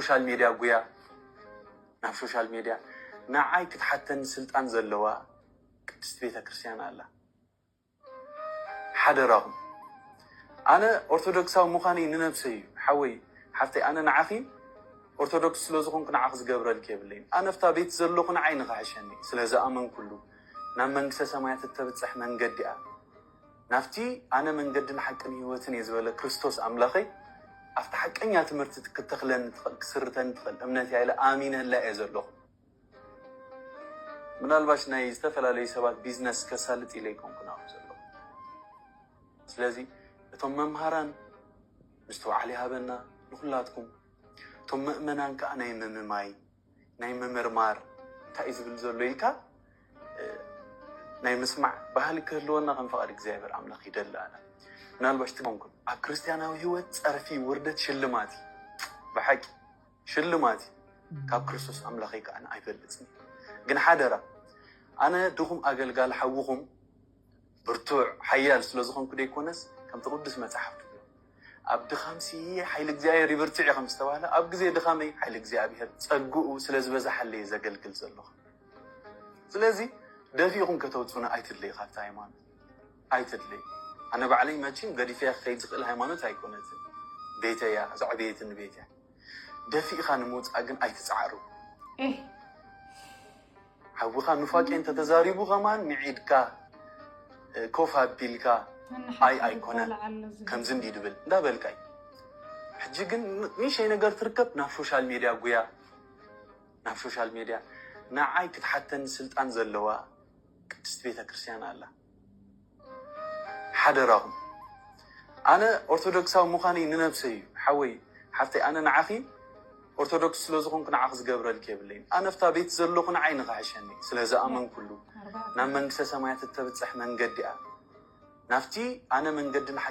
ሶሻል ሜድያ ጉያ፣ ናብ ሶሻል ሜድያ ንዓይ ክትሓተኒ ስልጣን ዘለዋ ቅድስት ቤተ ክርስቲያን ኣላ። ሓደራኹም፣ ኣነ ኦርቶዶክሳዊ ምዃነይ ንነብሰይ እዩ። ሓወይ፣ ሓፍተይ፣ ኣነ ንዓኺ ኦርቶዶክስ ስለ ዝኾንኩ ንዓኺ ዝገብረልኪ የብለይን። ኣነ ኣብታ ቤት ዘለኹ ንዓይ ንኽሕሸኒ ስለ ዝኣመንኩሉ፣ ናብ መንግስተ ሰማያት እተብጽሕ መንገዲ እያ። ናብቲ ኣነ መንገድን ሓቅን ህይወትን እየ ዝበለ ክርስቶስ ኣምላኸይ፣ ኣብቲ ሓቀኛ ትምህርቲ ክትተኽለኒ ትኽእል፣ ክስርተኒ ትኽእል እምነት እያ ኢለ ኣሚነላ እየ ዘለኹ። ምናልባሽ ናይ ዝተፈላለዩ ሰባት ቢዝነስ ከሳልጥ ኢለ ኣይኮንኩን ኣብኡ ዘለኹ። ስለዚ እቶም መምሃራን ምስትውዓል ይሃበና ንኹላትኩም፣ እቶም ምእመናን ከዓ ናይ ምምማይ ናይ ምምርማር እንታይ እዩ ዝብል ዘሎ ኢልካ እ፣ ናይ ምስማዕ ባህሊ ክህልወና ከም ፈቓድ እግዚኣብሔር ኣምላኽ ይደሊ። ኣነ ምናልባሽ ትኾንኩም ኣብ ክርስትያናዊ ህይወት ጸርፊ ውርደት ሽልማት እዩ። ብሓቂ ሽልማት እዩ። ካብ ክርስቶስ ኣምላኸይ ከዓ ኣይበልጽን። ግን ሓደራ ኣነ ድኹም ኣገልጋሊ ሓውኹም ብርቱዕ ሓያል ስለ ዝኾንኩ ደይኮነስ ከምቲ ቅዱስ መጽሓፍ ትብሎ ኣብ ድኻምሲ ሓይሊ እግዚኣብሔር ይብርትዕ እዩ ከም ዝተባህለ ኣብ ግዜ ድኻመይ ሓይሊ እግዚኣብሔር ጸግኡ ስለ ዝበዛሓለይ ዘገልግል ዘለኹ። ስለዚ ደፊእኹም ከተውፅኡና ኣይትድለይ ካብቲ ሃይማኖት ኣይትድለይ። ኣነ ባዕለይ መችም ገዲፈያ ክኸይድ ዝኽእል ሃይማኖት ኣይኮነትን። ቤተያ ዘዕብየትን ቤት እያ። ደፊእኻ ንምውፃእ ግን ኣይትፅዓሩ። ሓውኻ ኑፋቄ እንተተዛሪቡ ከማን ምዒድካ ኮፍ ኣቢልካ ኣይ ኣይኮነን ከምዚ እንዲ ድብል እንዳበልካይ ሕጂ ግን ንእሽተይ ነገር ትርከብ ናብ ሶሻል ሜድያ ጉያ ናብ ሶሻል ሜድያ ንዓይ ክትሓተኒ ስልጣን ዘለዋ ቅድስት ቤተ ክርስቲያን ኣላ። ሓደራኹም ኣነ ኦርቶዶክሳዊ ምዃነይ ንነብሰይ እዩ ሓወይ ሓፍተይ ኣነ ንዓኺ ኦርቶዶክስ ስለ ዝኾንኩ ንዓኺ ዝገብረልኪ የብለይን። ኣነ ኣብታ ቤት ዘለኹ ንዓይ ንኽሕሸኒ ስለ ዝኣመንኩሉ ናብ መንግስተ ሰማያት እተብጽሕ መንገዲ እያ። ናብቲ ኣነ መንገድን ሓቂ